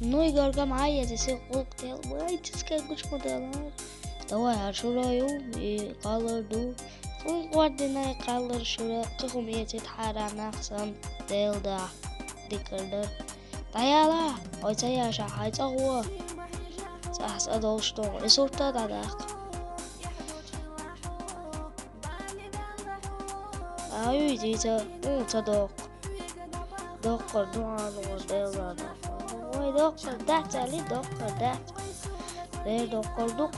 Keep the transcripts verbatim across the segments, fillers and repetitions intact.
Ну, и гаргам, ай, я здесь гулк дел. Вай, тискай гуч моделар. Давай, а шура ю, и калар ду. Кун гвардина и калар шура. Кыхум ецит хара нахсан дел да. Дикардар. Даяла, ой, цая ша, хай, цагуа. Цас адол што. И сурта да дак. Ай, уй, дица, у, ца док. Доккор дуан, у, дел да док. Ой, доккор, да, цали, доккор, да. Дер доккор дук,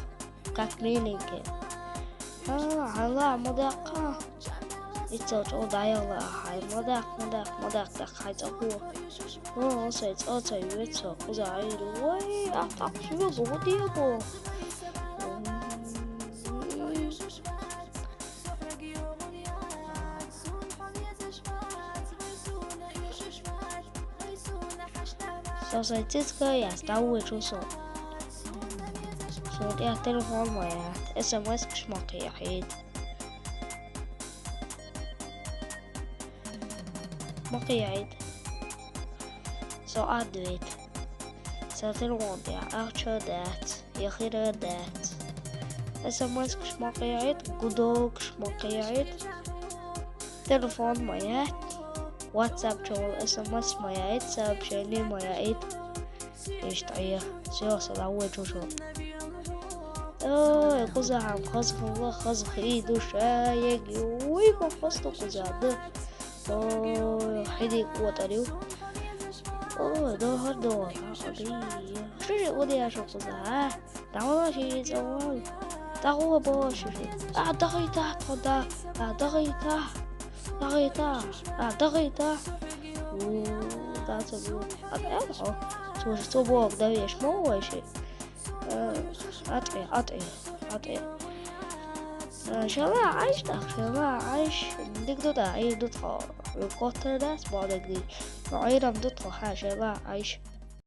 как миленький. А, ала, мудакка. Ицо, чо, даяла, хай, мудак, мудак, мудак, так, хай, цагу. О, о, сай, цо, цо, юэ, цо, куза, ай, ой, а, так, шуга, гугу, диего. Сосай цицка, я ставу чусо. Сот я телефон моя. СМС кшмак я хейт. Мак я хейт. Со адвет. Со телефон я. Ахча дат. Яхира дат. СМС кшмак я хейт. Гудо кшмак я хейт. Телефон моя. WhatsApp чол, СМС моя хейт. Сообщение моя хейт. Иштая. Всё, садавой чушо. Ой, кузахам, хазхла, хазхи душа, еги. Ой, ма хасту кузады. Ой, хиди куатарю. Ой, дохар, дохар. Аби. Шири уди ашо куза. Тамала шири цавал. Тахуа бо шири. А, дахита, тода. А, дахита. Дахита. А, дахита. У, да, цавал. А, да, о. Цо, цо бог да веш, мо веши. Э, атэ, атэ, атэ. Э, шала айш так, шала айш. Дик дуда, ай дутхо. Котэр да, сбодэгди. Айрам дутхо, ха, шала айш.